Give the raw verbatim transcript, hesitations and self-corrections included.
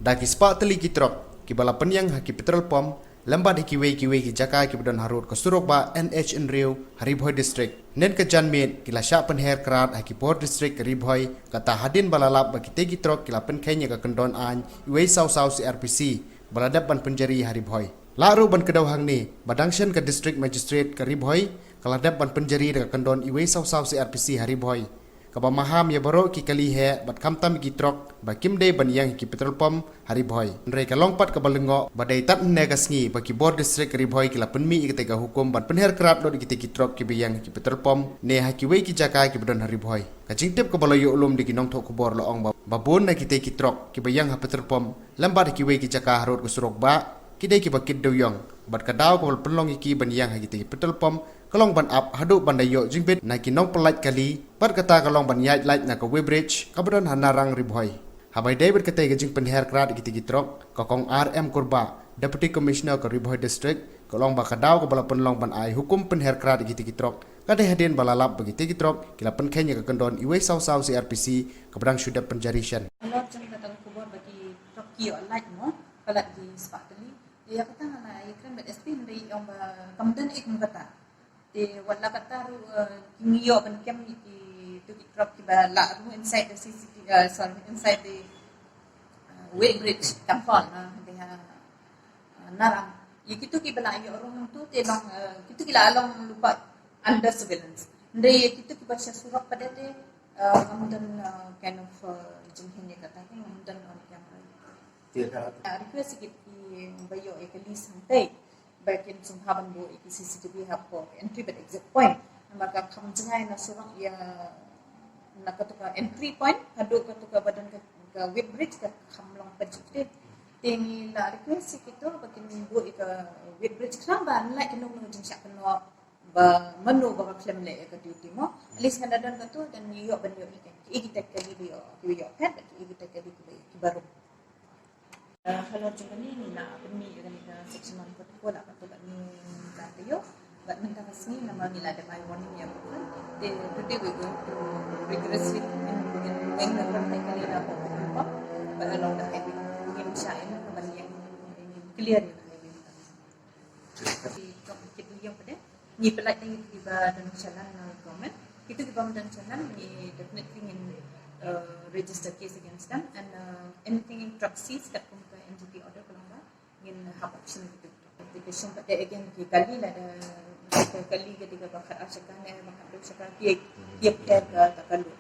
Da ki spah tylli ki trok kiba la pynïang ha ki petrol pump lem bad ha kiwei kiwei ki jaka kiba don harud ka surok bah N H hynriew ha Ri Bhoi District. Hynnin ka janmiet ki la shah pynher krad ha ki bor district ka Ri Bhoi, kata hadien ba la lap ba kitei ki trok ki la pynkheiñ ïa ka kyndon aiñ uwei saw saw C R P C ba la dep ban pynjari ha Ri Bhoi. Lah ruh ban kdew hangne ba dang shen ka District Magistrate ka Ri Bhoi ka la dep ban pynjari da ka kyndon uwei saw saw C R P C ha Ri Bhoi, kaba maham ïa baroh ki kali heh bad khamtam ïa ki trok ba kim dei ban ïang ha ki petrol pump ha Ri Bhoi. Hynrei ka long pat kaba lyngngoh ba dei tad hynne ka sngi ba ki bor district ka Ri Bhoi ki la pynmih ïa katei ka hukum ban pynher krad lut ïa kitei ki trok kiba ïang ha ki petrol pump ne ha kiwei ki jaka kiba don ha Ri Bhoi. Ka jingtip kaba la ïoh lum da ki nongthoh khubor la ong ba, ba bun na kitei ki trok kiba ïang ha petrol pump lem bad ha kiwei ki jaka harud ka surok bah ki dei kiba kit dewïong bad ka daw kaba la pynlong ïa ki ban ïang ha kitei ki petrol pump ka long ban ap haduh ban da ïoh jingbit na ki nongpyllait kali, bad kata ka long ban ïaid lait na ka weighbridge kaba don ha Narang Ri Bhoi. Haba ïadei bad katei ka jingpynher krad ïa kitei ki trok, ka Kong R M Kurbah, Deputy Commissioner ka Ri Bhoi District, ka la ong ba ka daw kaba la pynlong ban ai hukum pynher krad ïa kitei ki trok ka dei hadien ba la lap ba kitei ki trok ki la pynkheiñ ïa ka kyndon uwei saw saw C R P C kaba dang shu dep pynjari shen. Halor jong kata ka khubor ba ki trok ki ïoh lait mo, palat ki spah tylli. Ïa kata nga la ïakren bad S P, hynrei i ong ba kam don ei kum kata. Te wat la kata ruh, eh, ki ngi ïoh ban kem ïa kitu ki trok kiba lah ruh inside the C C T V, eh, sorry, inside the, eh, weighbridge, Temple, eh, de ha, eh, Narang. Ïa kitu kiba lah ïoh ruh hangtu te long, eh, kitu ki la long lypa under surveillance. Hynrei ïa kitu kiba sha surok pat de te, eh, ngam don, eh, kind of, eh, jinghiar ïa kata, ngam don on camera. Te ka, ah, request ïa ki, kiba ïoh ïa ka lease hangtei ba kin sngewbha ban buh ïa ki C C T V hapoh entry bad exit point. Namar ka kham jngai na surok ïa na katu ka entry point haduh katu kaba don ka, ka weighbridge ka kham long pat jylliew. Te ngi la request ïa kitu ba kin buh ïa ka weighbridge khnang ba ngi lah kin ym don jingshah kynnoh ba mano ba ka khlem leh ïa ka duty mo. At least kan da don katu, then ngi ïoh ban ïoh ïa ki, ki, kita ki kali ba ïoh, ki ïoh phet, ki, kita ki kali ba ïoh, kiba rung. Eh, halor jong kane ngi la pynmih ïa kane ka section one forty-four la katto katne ka taïew. Bad mynta ka sngi namar ngi la dep ai warning ïa ka, te today we going to rigorously implement the, the, the, ba along the highway. Ngim shah ïa ka ban ïeng, ngim clear ïa ka highway. Ki trok ki dei ïeng pat de. Ngi pynlait ïa kiba don challan na government. Kitu kiba ym don challan ngi definitely ngin, uh, register case against them and, uh, anything in truck seize katkum ka N G T order ka long ba ngin hap action kitu. Application pat de again ki kali lada ka kali ka dei kaba khatar shaka ne ba khatar shaka ki ki pter ka ka kalu.